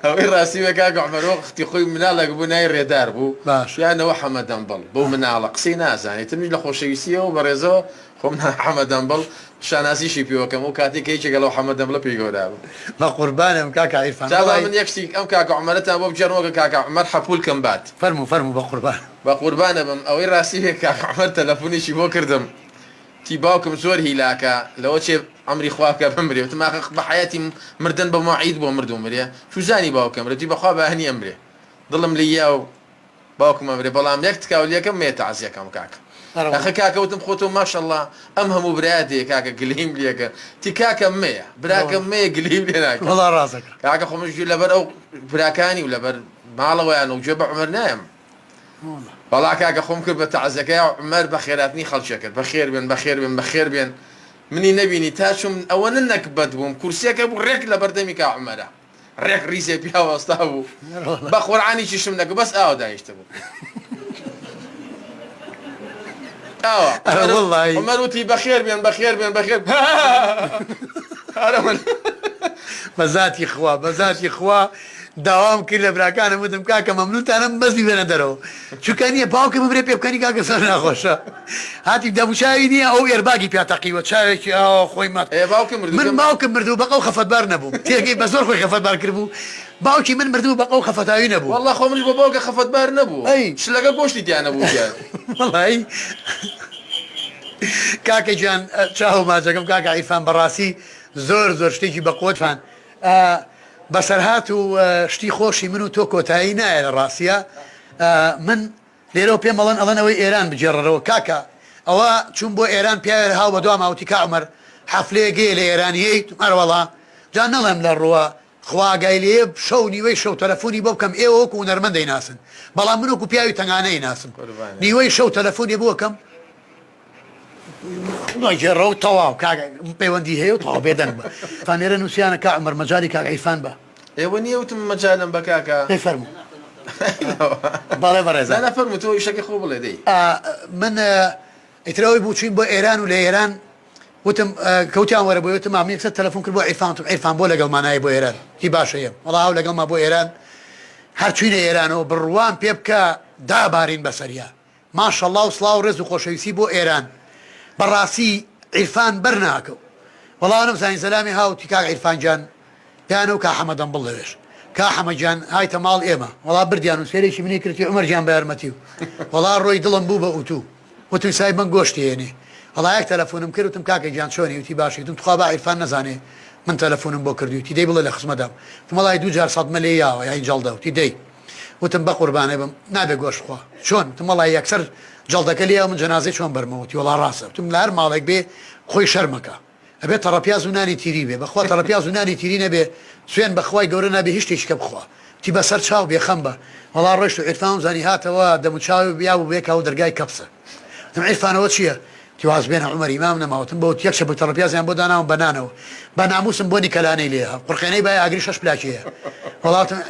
ئەوەی ڕاستی بێ کاک عومەر وەختی خۆی مناڵێک بوو ناوی ڕێدار بوو باش. یانەوە حەمە دەمبڵ بەو مناڵە قسەی نازانێ تر منیش لە خۆشەویستیەوە و بەڕێزەوە خۆم نا حەمە دەمبڵ شانازیشی پێوەکەم ئەو کاتەی کە یەکێکە لەو حەمە دەمبڵە پێی گەورە بوو. بەقوربانم کاکە عیرفان جا با وەڵای. من یەک شتی ئەم کاکە عومەرەتان بۆ بگێڕمەوە کە کاکە عومەر حەپوولکەم بات. فەرموو فەرموو بەقوربان. بەقوربانە بم ئەوەی ڕاستی بێ کاک عومەر تەلەفونێکی بۆ کردم تی باوکم زۆر هیلاکە لەوە چێ عەمری خوا بکا بمرێ وتم ئاخە بە حەیاتی مردن بە مواعید بۆ مرد و مرێ چوزانی باوکم ئەمرێ وتی بەخوا بەیانی ئەمرێ دڵم لێیا و باوکم ئەمرێ بەڵام یەک تکاو لێکەم مەیە تەعزیەکەم کاکە ئەخە کاکە وتم خۆ تۆ ماشەڵا ئەم هەموو برایە دێ کاکە گلەییم لێکە تی کاکە مەیە براکەم مەیە گلەییم لێ ناکەم وەڵا ڕاستەکە. کاکە خۆ منیش گوێ لەبەر ئەو براکانی و لەبەر ماڵەوەیان و گوێ بە عومەر نایەم وەڵا کاکە خۆم کرد بە تەعزەکەیا عومەر بەخێراتنی خەڵکی کرد بەخێر بێن بەخێر بێن بەخێر بێن منی نەبینی تا چووم ئەوەنە نەگبەت بووم کورسیەکە بوو ڕێک لەبەردەمی کا عومەرە ڕێک ڕیزێ پیاو وەستا بوو بە قورعان هیچیشم نەکرد بەس ئاوا دانیشتبوو ئاوا ئەرە وەڵڵاهی عومەر وتی بەخێر بێن بەخێر بێن بەخێر ئەرە من بە زاتی خوا بە زاتی خوا داوام کرد لە براکانم وتم کاکە مەمنونتانم بەس بیبەنە دەرەوە چونکە نییە باوکم بمرێ پێ بکەنی کاکە زۆر ناخۆشە هاتی دەموچاوی نییە ئەو ئێرباگی پیا تەقیوە چاوێکی ئاوا خۆی مات ئێ باوکم مردوو من پێم باوکم مردوو بەقەو خەفەتبار نەبووم تێگەی بە زۆر خۆی خەفەتبار کردبوو باوکی من مردبوو بەقەو خەفەتاوی نەبوو. وەڵا خۆ منیش بۆ باوکە خەفەتبار نەبوو ئەی. شلەکە گۆشتی تیا نەبوو گیان. وەڵایی کاکە گیان چاو ماچەکەم کاکە عیرفان بەڕاستی زۆر زۆر شتێکی بەقوەت فان بەسەرهات و شتی خۆشی من و تۆ کۆتایی نایە لە ڕاستیا من لێرەوە پێم ئەڵێن ئەڵێن ئەوەی ئێران بگێڕەرەوە کاکە ئەوە چووم بۆ ئێران پیاوێ هاو بە دواما وتی کا عومەر حەفلەیەک هەیە لە ئێران یەیت ئەرەوەڵا جا نەڵێم لە ڕووە خوا ئاگای لێیە شەو نیوەی شەو تەلەفونی بۆ بکەم ئێوە وەکو هونەرمەند دەیناسن بەڵام من وەکو پیاوی تەنگانە ئەیناسم نیوەی شەو تەلەفونی بۆ کەم مەگێڕەوە تەواو کاک پەیوەندی هەیە و تەواو بێدەنگ بە فانێرە نووسیانە کا عومەر مەجالی کاک عیرفان بە. ئێوە نییە وتم مەجالم بە کاکە. دەی فەرموو بەڵێ بەڕێزان. نا نا فەرموو تۆ ئیشەکەی خۆ بڵێ دەی. من ئیتر ئەوەی بوو چووین بۆ ئێران و لە ئێران وتم کەوتیان وەرە بۆی وتم مام یەکسەر تەلەفۆن کرد بۆ عیرفان وتم عیرفان بۆ لەگەڵما نایەی بۆ ئێران وتی باشە یەم وەڵا هاو لەگەڵما بۆ ئێران هەر چووینە ئێرانەوە بڕوام پێ بکە دابارین بەسەریا ماشەڵا و سڵاو ڕێز و خۆشەویستی بۆ ئێران بەڕاستی عیرفان بەر ناکەو وەڵا نەمزانی زەلامی هاوتی کاک عیرفان گیان پیانە و کا حەمە دەمبڵ لەوێش کا حەمە گیان هایتە ماڵ ئێمە وەڵا بردیان و سێرێکی منی کردی عومەر گیان بە یارمەتی و وەڵا ڕۆی دڵم بوو بە ئوتوو وتم سای بەن گۆشتی هێنێ وەڵا یەک تەلەفونم کرد وتم کاکە گیان چۆنی وتی باشی وتم تخوا با عیرفان نەزانێ من تەلەفونم بۆ کردی وتی دەی بڵێ لە خزمەتدام وتم وەڵای دوو جار سەدمە لێی یاوە یانی جەڵدە وتی دەی وتم بەقوربانێ بم نابێ گۆشت بخوا چۆن وتم وەڵای یەکسەر جەڵدەکە لێیاوە من جەنازەی چۆن بەرمەوە وتی وەڵا ڕاستە وتم لە هەر ماڵێک بێ خۆی شەرمەکە ئەبێ تەڕەپیاز و نانی تیری بێ بەخوا تەڕەپیاز و نانی تیری نەبێ سوێن بەخوای گەورە نابێ هیچ شتێکی کە بخوا وتی بەسەر چاو بێخەم بە وەڵا ڕۆیشت و عیرفانم زانی هاتەوە دەموچاوی یابوو بەیەکاو دەرگای کەپسە وتم عیرفان ئەوە چیە وتی واز بێنە عومەر ئیمام نەما وتم بۆ وتی یەک چەپک تەڕەپیازیان بۆ داناوم بە نانەوە بە ناموسم بۆنی کەلانەی لێیە قورقێنەی بای ئاگری شەش پلاکی هەیە وەڵا وتم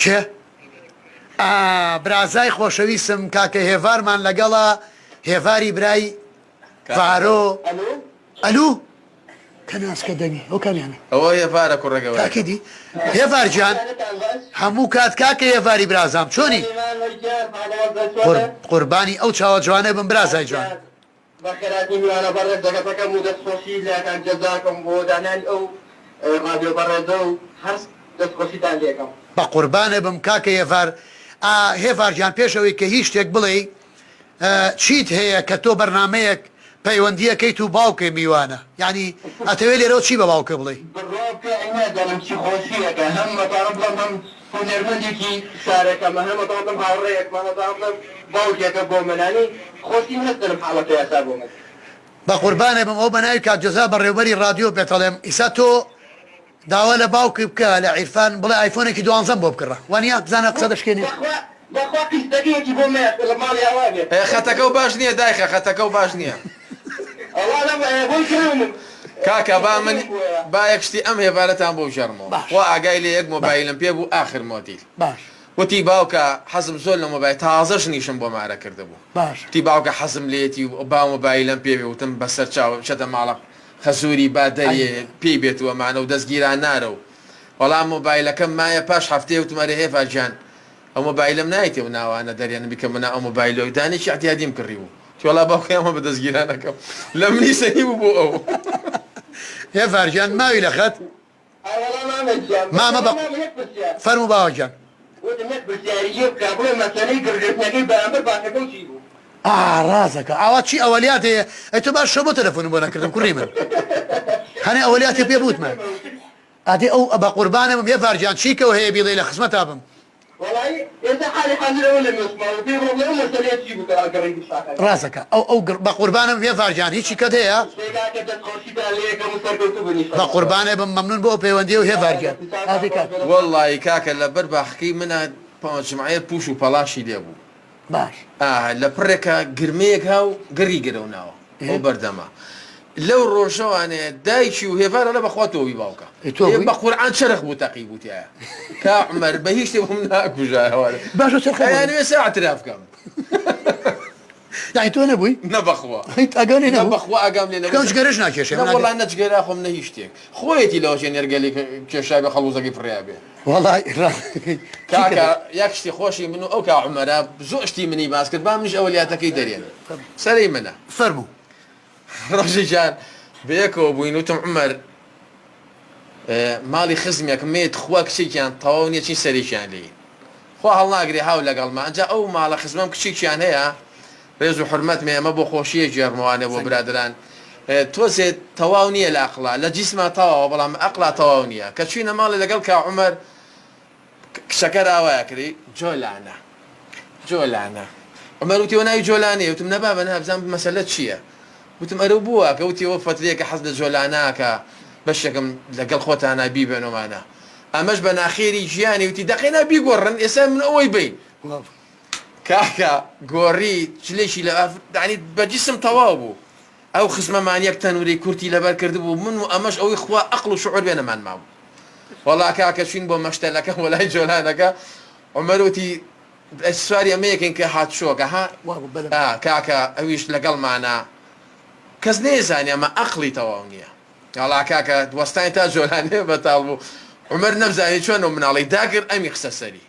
کێ؟ ئا برازای خۆشەویستم کاکە هێڤارمان لەگەڵە هێڤاری برای ڤارۆ ئەلو کە ناسکە دەمی ئەو کامیانە ئەوە هێڤارە کوڕە گەورەکە. کاکە دی هێڤار گیان هەموو کات کاکە هێڤاری برازام چۆنی قوربانی ئەو چاوە جوانە بم برازای جوان. بەخێرهاتنی میوانە بەڕێزەکەتەکەم و دەست خۆشی لە کاک جەزا ئەکەم بۆ دانانی ئەو ڕادیۆ بەڕێزە و هەر دەست خۆشیتان لێ ئەکەم. بەقوربانت بم کاکە هێڤار. ئا هێڤار گیان پێش ئەوەی کە هیچ شتێک بڵێی چیت هەیە کە تۆ بەرنامەیەک پەیوەندیەکەیت و باوکێ میوانە یانی ئەتەوێ لێرەوە چی بە باوکێ بڵێی؟ بڕوا بکە ئەی نازانم چی خۆشیەکە هەم ئەتوانم بڵێم هەم هونەرمەندێکی شارەکەمە هەم ئەتوانم بڵێم هاوڕێیەکمە هەم ئەتوانم بڵێم باوکێکە بۆ من یانی خۆشترین هەستە لەم حاڵەتە ئێستا بۆ من. بەقوربانت بم ئەوە بەناوی کاک جەزا بەڕێوبەری ڕادیۆ پێتەڵێم ئیسا تۆ داوا لە باوکی بکە لە عیرفان بڵێ ئایفۆنێکی دوانزەم بۆ بکڕە وانیە بزانە قسە دەشکێنێ. بەخوا بەخوا قیستەکەیەکی بۆ مەیە لە ماڵی ئاوا بێت. ئێ خەتەکەو باش نیە دایخە خەتەکەو باش نیە. ئەڵا لەم ئێ بۆی کڕیومم. کاکە با من قیستەکەیەک بۆیە. با یەک شتی ئەم هێڤارەتان بۆ بگێڕمەوە باش. خوا ئاگای لێ یەک باش. مۆبایلم پێ بوو ئاخر مۆدیل باش. وتی باوکە حەزم زۆر لە مۆبایل تازە ژنیشم بۆ مارە کردبوو باش. وتی باوکە حەزم لێیەتی و با مۆبایلم پێ بێ وتم بەسەر چاو بچەتە ماڵە خەزوری با دەریێ پێی بێت و ئەمانە و دەستگیران نارە و. وەڵا مۆبایلەکەم مایە پاش هەفتەیە وتم ئەرێ هێڤا گیان ئەو مۆبایلەم نایتێ و ناوانە دەرێنم بیکەمە ناو ئەو مۆبایلەوە دانێکی ئیعتیادیم کڕیبوو وتی وەڵا باوکە ئەمە بە دەستگیرانەکەم لە منی سەنی بوو بۆ ئەو. هێڤار گیان ماوی لە خەت؟ ئەی وەڵا مامە گیان بەس مامە ئەوە بە مامە یەک پرسیار. فەرموو باوە گیان. وتم یەک پرسیاری لێ بکە بڵێ مەسەلەی گڕگرتنەکەی بەرامبەر بانکەکەم چی بوو؟ ئا ڕاست ئەکا ئاوا چی ئەوەلیات هەیە ئەی تۆ باش شەو بۆ تەلەفۆنم بۆ نەکردم کوڕی من هەنێ ئەوەلیاتی پێ بوتمە ئەدی ئەو بەقوربانە بم هێڤار گیان چی کەو هەیە بیڵێی لە خزمەتا بم. وەڵایی ئێستا حالی حازر ئەوە لە مێشکما و پێی بڵێم ئەو مەسەلەیە چی بوو کە گەڕی بوو شاخەکە. ڕاست ئەکا ئەو ئەو گڕ بەقوربانە بم هێڤار گیان هیچی کەت هەیە؟ شتێ کاکە دەست خۆشیتان لێ یەکەم و سەرکەوتوو بن ئیشەڵا. بەقوربانە بم مەمنون بۆ ئەو پەیوەندیە و هێڤار گیان ئادی کاک. وەڵایی کاکە لەبەر باخەکەی منا پاش جمعەیە پوش و پەڵاشی لێ بوو. باش. ئا لە پڕێکا گرمەیەک ها و گڕی گرەو ناوە ئەو بەردەمە لەو ڕۆژەوانێ دایکی و هێڤار ئەڵێ بەخوا تۆ بووی باوکە ئێ تۆ ئێ بووی؟ بە قورعان چەرخ بوو تەقی بوو تیایا کا عومەر بە هیچ شتێ بۆم ناکوژایەوە باشە چەرخە بۆ ئەیانەوێ سا اعتراف کەم. یانی تۆ نەبووی؟ نە بەخوا هیچ ئاگام لێ نە نەبوو؟ بەخوا ئاگام لێ چونکە نەبوو جگەرەش ناکێشێ نە من وەڵا ئاگام نە جگەرە ئەخۆم نە هیچ شتێک خۆیەتی لەوەچێ نێرگەلەی کێشابێ خەڵوزەکەی فڕیابێ. وەڵای ڕاست چی کاکە کردت؟ یەک شتی خۆشی من و ئەو کا عومەرە زۆر شتی منی باس کرد با منیش ئەوەلیاتەکەی دەرێنم سەرەی منە. فەرموو. ڕۆژێکیان بەیەکەوە بووین وتم عومەر ماڵی خزمێکم مێ تخوا کچێکیان تەواو نیە چین سەرێکیان لێین خوا هەڵناگرێ هاو لەگەڵما ئەنجا ئەو ماڵە خزمەم کچێکیان هەیە ڕێز و حورمەت مێ ئەمە بۆ خۆشیە گێڕمەوانێ بۆ برادەران تۆزێ تەواو نیە لە ئەقڵا لە جیسما تەواوە بەڵام ئەقڵا تەواو نیە کە چوینە ماڵێ لەگەڵ کا عومەر کچەکە راوایە کردی جۆلانە جۆلانە عومەر وتی ئەوە ناوی جۆلانەیە وتم نە بابە نا بزانم مەسەلە چیە وتم ئەرە بۆ واکە وتی ئەوە فەترەیەکە حەز لە جۆلاناکە بەشێکم لەگەڵ خۆتانا بیبەنۆمانە ئەمەش بە ناخێری گیانی وتی دەقەی نا بیگۆڕن ئێستا من ئەوەی بین کاکە گۆڕی جلێکی لە یانی بە جیسم تەواو بوو ئەو خزمەمان یەک تەنورەی کورتی لەبەر کردبوو من و ئەمەش ئەوەی خوا ئەقڵ و شعور بێ نەمان مابوو وەڵا کاکە چوین بۆ مەشتەلەکە بۆ لای جۆلانەکە عومەر وتی سواری ئەمە یەکەین کە هاتچۆکە ها ئا کاکە ئەویش لەگەڵمانە کەس نەیزانی ئەمە ئەقڵی تەواو نییە وەڵا کاکە وەستاین تا جۆلانێ بەتاڵ بوو عومەر نەمزانی چۆن ئەو مناڵەی داگرت ئەمی خستە سەری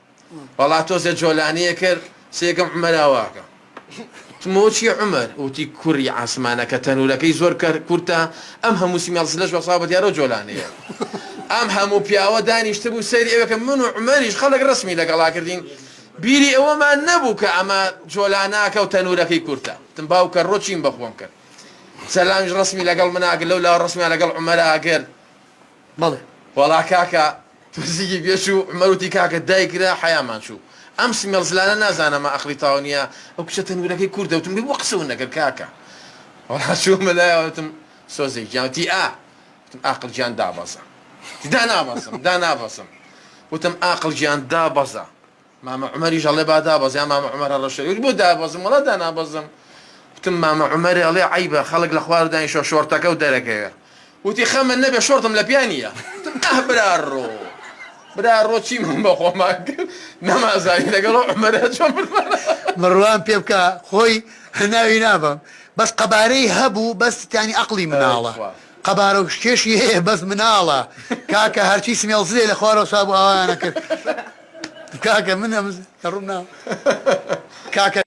وەڵا تۆزێ جۆلانیە کرد سێکەم عومەر ئاواکە وتم چیە عومەر وتی کوری عاسمانەکە تەنورەکەی زۆر کەر کورتە ئەم هەموو سیمێڵ زلەش وەساوە بە دیارەوە جۆلانەیە ئەم هەموو پیاوە دانیشتبوو سەیری ئەوێکە من و عومەریش خەڵک ڕەسمی لەگەڵا کردین بیری ئەوەمان نەبوو کە ئەمە جۆلاناکە و تەنورەکەی کورتە وتم باوکە ڕۆ چیم بەخۆم کرد سەلامیش ڕەسمی لەگەڵ منا کرد لەو لاوە ڕەسمیان لەگەڵ عومەرا کرد بەڵێ. وەڵا کاکە تۆزیکی پێ چوو عومەر وتی کاکە دایکرا حەیامان چوو ئەم سمێڵ زلانە نازانم ئەقڵی تەواو نیە ئەو کچە تەنورەکەی کوردە وتم بۆ قسەو نەکرد کاکە وەڵا چوومە لایەوە وتم سۆزێک گیان وتی ئا وتم ئاقڵ گیان دابەزە وتی دانابەزم دانابەزم وتم ئاقڵ گیان دابەزە مامە عومەریش ئەڵێ با دابەزێ یا مامە عومەر هەڕەشەی وتی بۆ دابەزم وەڵا دانابەزم وتم مامە عومەر ئەڵێ عەیبە خەڵک لە خوار دانیشتوە شۆرتەکەو دەرەکەوێ وتی خەمت نەبێ شۆرتم لە پیا نییە وتم ئاه براڕۆ براڕۆ چیمان بە خۆمان کرد نەمانزانی لەگەڵ ئەو عومەرە چۆن بردمان. بڕوام پێ بکە خۆی ناوی نابەم بەس قەبارەی هەبوو بەس تانی ئەقڵی مناڵە قەبارە و کێشی هەیە بەس مناڵە کاکە هەرچی سمێڵ زلێ لە خوارەوە سابوو ئاوایانە کرد کاکە من ئەم ڕوم نا کاکە.